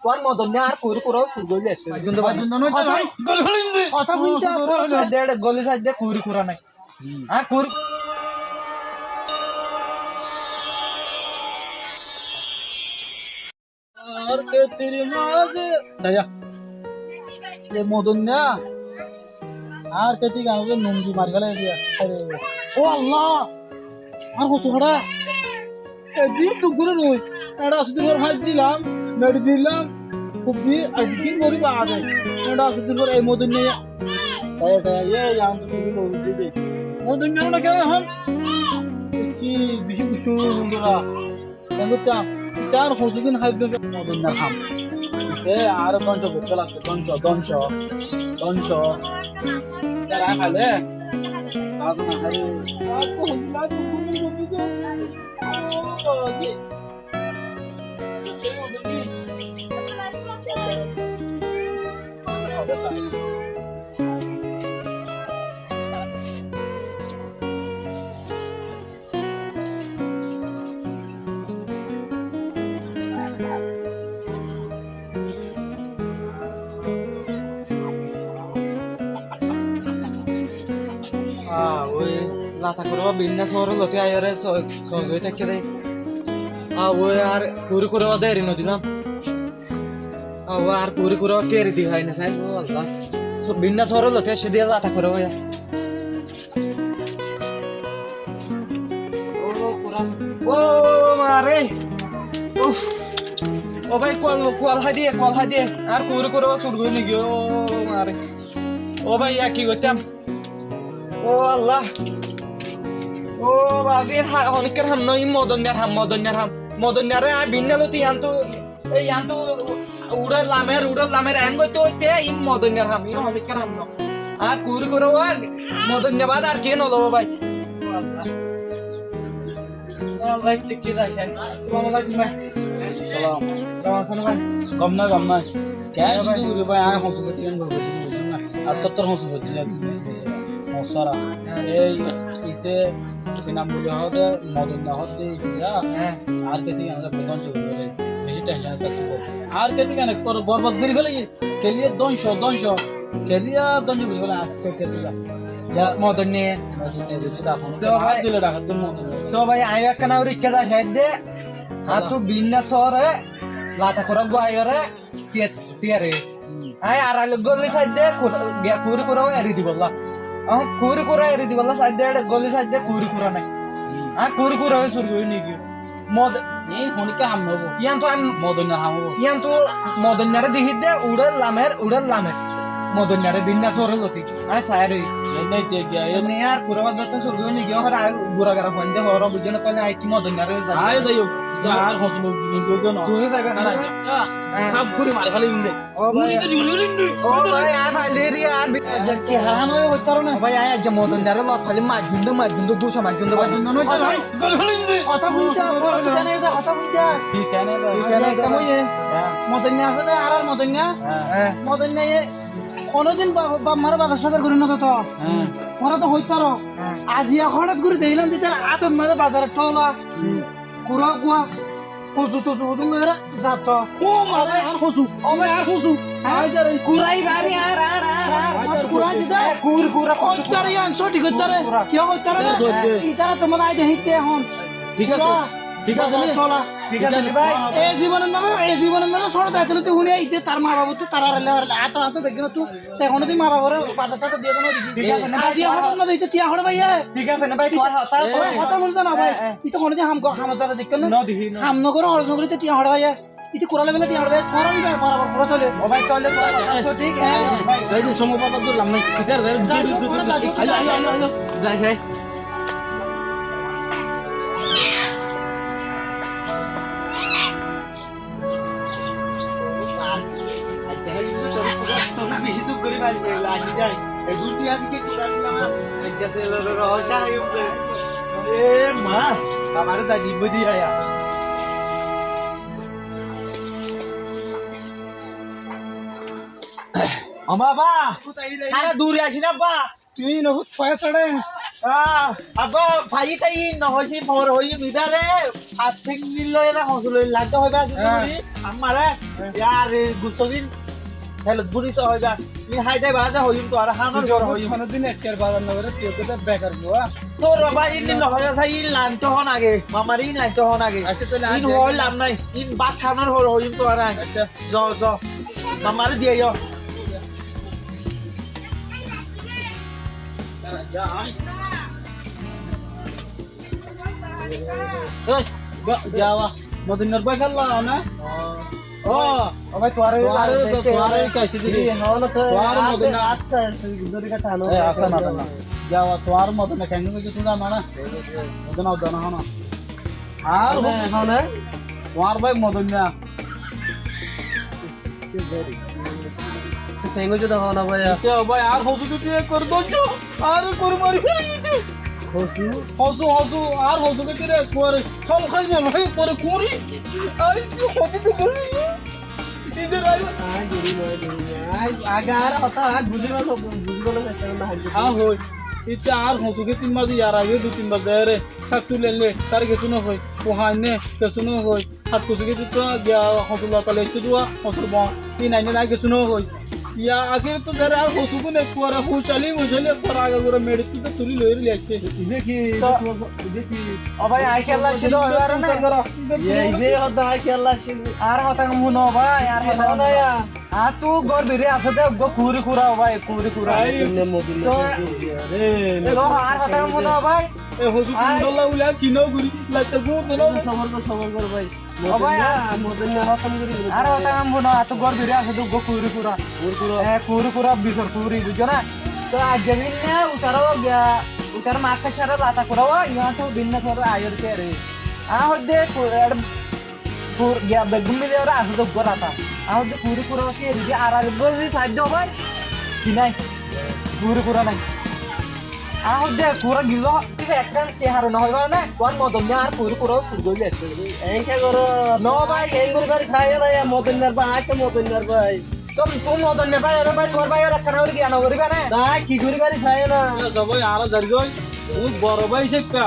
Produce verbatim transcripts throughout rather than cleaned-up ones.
Tuáñr modonná añár kuri kura sur gorí laiye. Hotá, hotá fúinto, hotá fúinto. Góli saidde kuri kura nai. Añár kuri Añár kétir mazé. Saiya. E modonná. Añár kéti ganóre nungi mari félaiye diya. Are. Ó Allah! Añár hosu haçá. Edin duk gorí roi. Eçe asé dui far fáñit dilam, meçi dilam. Kúb di, ar din gorí baade. Eçe asé dui far e modonná. Saiya, saiya, e, yan to tumi loi di de. Modonná na kiyá hon? Ki, beci gucá gorí. Keén goittám? Ítar hosúgin háibe modonnar ham. Íte añáre dóngco goittó lagtó, dóngco, dóngco, dóngco. Ítar aññí háile, saáso na háile. Ah, ói lata kura binna sóor lóti aiyóre só-, sóor goi táikke dé. Ah, ói añár kuri kura de eri no dilam. Ah, ói añár kuri kura ke eri di fai no sai, ó Allah. Só-, binna sóor lóti aiccé dé lata kura ói. Ó, kuram. Ó, mare. Uf. Ó bái, kual, kual hái diye, kual hái diye. Añár kuri kura sur goi nigiyói, ó, mare. Ó bái, yá ki goittám? Ó, Allah. Ó, bazi, ha, honikkar ham no, i modonnar ham, modonnar ham. Modonnare aññí binna lóti yián to Ei, yián to uçór lamer, uçór lamer, eén goitte goitte, i modonnar ham, i honikkar ham no. Añár kuri kura modonna baade ar kiyé no lobo bái. Assalamu alaikum bái. Salam. Kemon asó bái? Gom nai, gom nai. Kiyá bái? Ar tór tór hosu goijjíl. Mosara. Hé. Ei, íte ki nam buli hoó de, modonna hoó de, iya. Hé. Añár kéti ganóre dóngco gorí félaiye. Beci tension e tákci. Añár kéti ganóre borbad gorí félaiye. Keliya dóngco, dóngco. Keliya dóngco gorí félaiye añár kéti ganóre. Modonna. Modonna beci dafon. Tó bái, dile dafon, modonna. Tó bái, aññí ekkán aur ikká dahái de. Añáttu binna sóore, lata kura gua aiyóre. Tiyar, tiyar e. Aññí añárar góli saidde, kuri kura eri dibolla. Ehón kuri kura eri dibolla saidde, eçe góli saidde, kuri kura nai. Añár kuri kura sur gori nigiyói. Mod-, e, honikka ham no óibo. Yián to aññí modonnar ham óibo. Yián to modonnare dehí de, uçór lamer, uçór lamer. Modonnare binna sóore lóti. Aññí sair ói. Enne te giya, enne añár kura bad to sur gori nigiyói, añár gura gara fuain de horo bujjó na, tóile aññí ki modonnare zai. Aññí zai ó. Añár hosu no, no, no, no. Tui zaiba na? Saf gori mari félaibo de. Ó bái, ó bái, aññí failír, aññí bi-, ki harán óiye hoitó faro né? Ó bái, aññí aijja modonnare lot failí, maijjum de, maijjum de, gúsa maijjum de, bái. Maijjum de, hotá fúinto, hotá fúinto. Ki kene de? Ki kene de? Aijja ekká óiye. Hé. Modonna asé de, añárar modonna. Hé. Hé. Modonna ye, honodin ba-, baf mare bazar sazar gori no to. Hé. Tuáñra to hoitó faro. Hé. Aijja hotat gori dekílam de, ítar átot maze bazaror thola. Hmm. Kura gua. Hosu tosu hodún gorí zatto. Ó mare, añár hosu. Ó mare, añár hosu. Há? Kurai bari, ar, ar, ar, ar. Kurai dite. Há, kuri, kura, kuri, kuri. Hoittare yián, sóthik hoittare. Kuri, kuri. Kiyá hoittare? Kuri, kuri. Ítara tuáñra aide hítte ehón. Thík asé. Kura. Thík asé né? Tola. Thík asé né bái? E zibonor maze, e zibonor maze sóth daitó lóti húni, ite tar ma baf ottu, tar ar le, ar le, ato, ato, beggún ottu. Te honodin ma bafore bazar sazar diye no deki. Thík asé né bái? Aijja hotat no dite, tiya hoçé faiye? Thík asé né bái? Tuáñr hotá. Tuáñr hotá buli zano bái. Hé, hé. Íte honodin ham go-, hamot zade dekó né? No deki, no. Ham no gore, horoj no gore, íte tiya hoçé faiye? Íte kura loi bele tiya hoçé faiye? Tuáñr ni bái, barabar kura tole. Ó bái, tole tuáñr hotá sóthik. Hé, hé, bái. Ei de somoi bazar dóri lam nai. Íte ar, ar, za, za, za, za. Ayo, ayo, ayo, ayo. Zai, zai. Aijja kintu tor, tor beci duk gori mari felailá, aijja dai. E dui tiya dike kura dilam, aijja se lo, lo, lo, sa, e, e, ma, amare dai dibo di aya. Ó ma, ba, tara duri aisi na, ba. Tui no hut paya sare. Ah, abbá, faiyí táiyin nohoói, fore hoiyúm ibáre, ar tin din loi ena hosu loi lagdé hoibá, zudi Há. gorí, ammare, Há. yar, e, gusogin, helot buni so hoibá. Ni háide baade hoiyúm tuáñre, hánor Tui bore zodi hoiyúm. honodin ektar bazar no gore, tui ektar bekar buwa. Tor baba, in din nohoói, sa in lain to hon age, mamar in lain to hon age. Accá, tóile In aijja hoói din laf nai, in bát hánor hor hoiyúm tuáñre. Accá. Zo, zo. Mamare diya yo. Ei, ba, jawa. Modonnar bái falla na? Ó. Ó bái, tuáre tuáre, tuáre kaisi dili. Tuáre modonna. Ei, asa na, na. Jawa, tuáre modonna keén goijjé tuñí zano na? Modonna, modonna hono. Ar hone, hone? Tuáñr bái modonna. Tui keén goijjé de hoó na bái. Ite bái, ar hosu tui ek kore dóijjo, ar ek kore mari félai dite. Hosu? Hosu, hosu, ar hosu ke kire ek kore, sal khái gol, ek kore kuri. Ar tui hosu tui kuri. Ite rai. Ai, duri, duri, duri. Ai, age ar hotá, ar buzí gelo, buzí gelo, buzí gelo. Há, hoi. Ite ar hosu ke tin maze, yar age dui tin bar zaiyóre, sak tuli aile, tare kessú no hoi. Fuain ne, kessú no hoi. Ar kusu kessú to giya hosu lotale icce dua, hosur bon. Ín aine nai kessú no hoi. Iya, akhir to zara ar hosu gún ek kuare hucali, hucali ek kuare aga gura meçi to tuli loi loi icce. Ibe ki, To- ibe ki, ibe ki? Ó bái, añí kiyólla cíl, ó bái, ar na. Ibe ki? Ibe hoddá añí kiyólla cíl. Ar hotá gán fúno bái, ar hotá gán fúno. Ar tu gór biri asé de, uggwá kuri kura, ó bái, kuri kura. Ai. Modonna, modonna, To- modonna. Aijja, to ar hotá gán fúno bái. E hosu Ai. Tun dolla ule ar ki no gori, laita gun dolla. Sobor gor, sobor gor bái. Ó bái, Modonna, a- modonna hotom gori. Ar hotá gán fúno, ar tu gór biri asé de uggwá kuri kura. Kuri kura. E, kuri kura, bisor kuri, buijjó na? To aijja binne utara giya, utar makka sára lata kura, iyan to binne sára ayar tere. A hodde ku-, er, Kur-, giya beggún mili ore asé de uggwá rata. Añár de kuri kura ki eri di, ar areggwá zodi sai de bái, ki nai? Kuri kura nai. Añár de kura gillo, thík ekkán ki harone hoi fare na? Tuáñr modonna ar kuri kura sur gorí loi aiccé. Enke goró. No bái, en gorí fari sai na, ya modonnar bái, añí to modonnar bái. Tum-, tum modonnar bái, ore bái, tuáñr bái ore ekkán gorí giya no gorí fare na? Bái, ki gorí fari sai na? Yo, sóbai, añára zar goi. Ui boro bái hísabe.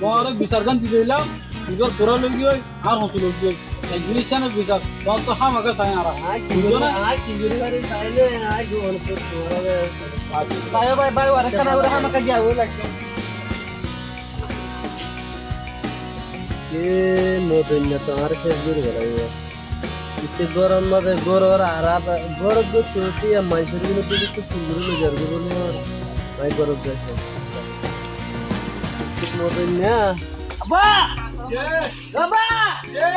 Tuáñre bisar gán di dilam. Ibar kura loi giyói. Ar hosu loi giyói, ek jinis cánor bisar, tuáñttu hámaka sai añára. Añí ki gorí, buijjó na? Añí ki gorí fari saile, añí ki gorí fari saile. Saiyó bái, bái, ar ekkán gorí hámaka giya ói lage. E modonna to añáre céc gorí félaiye. Itte góror mazé, góror ara, górot gottú tiya maincór gine gottú sur gorí loi zargói bóli. Añí górot zai. Modonna. Abba! Ke? Abba! Ke?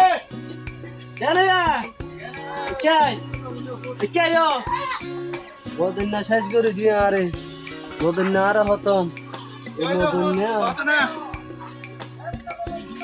Kene ya? Ikká ai. Ikká ai o. Modonna céc gorí diye añáre. Modonna añára hótom. E modonna.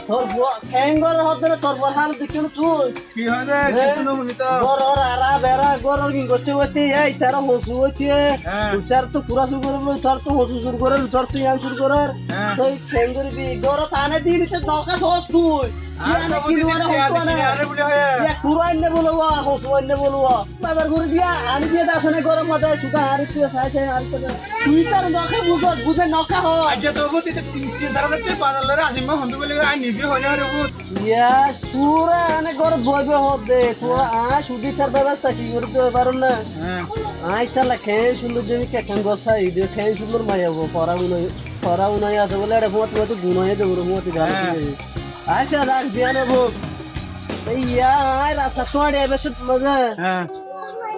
Tor bo-, keén gorí hótom, tor bor hálot dekíyos né tui? Ki hoó de? Hé? Kessú no buzí to. Góror ara bera, góror ki goitte goitte, e, itará hosu goitte. Hé. Itará to kura sur gorer, itará to hosu sur gorer, itará to yián sur gorer. Hé. Tui keén goríbi? Górot ane dibi, tui noka sos tui. Ar yián to ki buzí nuare dibi, hosu ar ane? Dibi, are buli hoye. Ye kura ainne bolo wa, hosu ainne bolo wa. Bazar gorí diya, ani diya de asé né, gorom mate, suda ari tuye sai sai ari tuye. Tui tar noka buzos, buze noka ho. Aijja to buzí de tin, tin sar házar tiyá bazar lore azim ma hondu bole, añí nize hoi no fari buzí. Yes, tura ane gor boibe hodde, tura añí sudi tar bebosta ki gorí dibe faron na. Hé. Añí tala keén cúndor zemi kekkán gor sai de, keén cúndor maiya bo, fora uno, fora uno asé bole, ere fuat fuat guno ye de, uro fuat galo. Hé. Aicca, rak, ziyán óibo. Iya, añí rasta tuáñr e beci maza. Hé.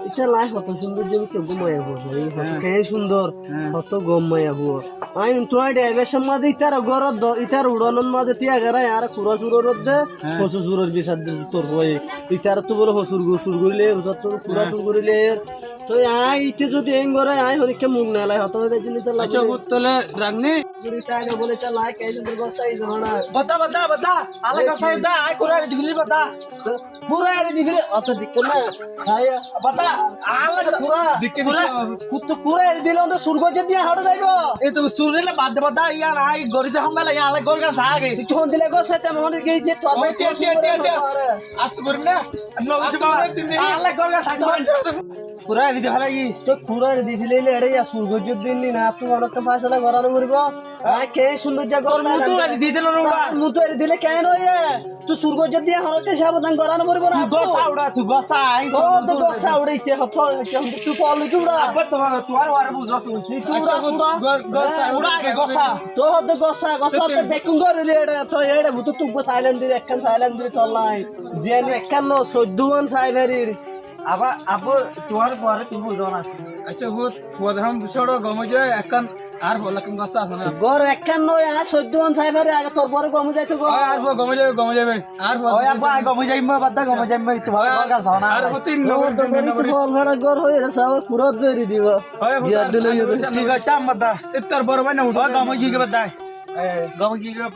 Ita lái hoto cúndor zodi keu gom maiya fua, hoto keén cúndor, hoto gom maiya fua. Añí tuáñr e beci maza itar górot do, itar uçanor maza tiya garai, añára kura sur gorer de, hosu suror bisar de tor fua. Itar to bole hosu sur gorí, sur gorí le, itar to kura sur gorí le. Toi añí ite zodi en gore, añí honikka muk nelai, hoto hoito zodi ita lage. Aicca, hut tole ragni. Guri tale bole ta lai, kai dur gosa i zona. Bata, bata, bata. Ala gosa i da, ai kura eri dibili bata. Kura eri dibili, oto dikko na. Hai. Bata, ala kura. Dikko, kura. Dikko. Kuttu kura eri dile onde sur goje diya hoto zaibo. E to sur rile bad de bata, iya na, ai gori je hamela, iya ala gor gan sa age. Tui hon dile gosa te, hon dile ge je to. Oke, oke, oke, oke. Asu gori na. Asu gori na. Ala gor gan sa age. Kura Eri di félai. Toi kura eri di félaile eçe ya sur goijjé din ni na, tui onotté fáisala gorá no foribó. Añí ke cúndor zaga tor muúntu eri di dile no uçá. Tor muúntu eri dile keén óiye? Tui sur goijjé din onotté sábodán gorá no foribó na? Tui gossá uçá, tui gossá, añí tor muúntu gossá uçá, ite hotó, ite hotó, tui fol uçá uçá. Abba, tuáñr, tuáñr uare buzó tui. Tui uçá, uçá. Uçá age gossá. Tui hotó gossá, gossá, tui zekkún gorí eçe, tui eçe bútottu uggúa sailán diri, ekkán sailán diri tollai. Ziyán ekkán no, soiddúan sai farir. Abba, abba, tuáñr fuare tui buzó na. Accá, fut, fua zehón cóço gom ói zai, ekkán ar fua ekkán gossá asé na. Gór ekkán no, ar soiddúan sai fari, age tor fuare gom ói zaito gór. Ói, ar fua gom ói zaibo, gom ói zaibo. Ar fua. Ói, abba, gom ói zaimo, badda gom ói zaimo, tuáñr gór asé na. Ar fua tin no goris, tin no goris. Fol fara gór ói zaibo, sab kurat zori dibo. Ói, abba, ziyán dile ar yó. Ki goittám, badda? E tor boro bái na uçó. Ói, gom ói giyé, badda. E, gom ói giyé,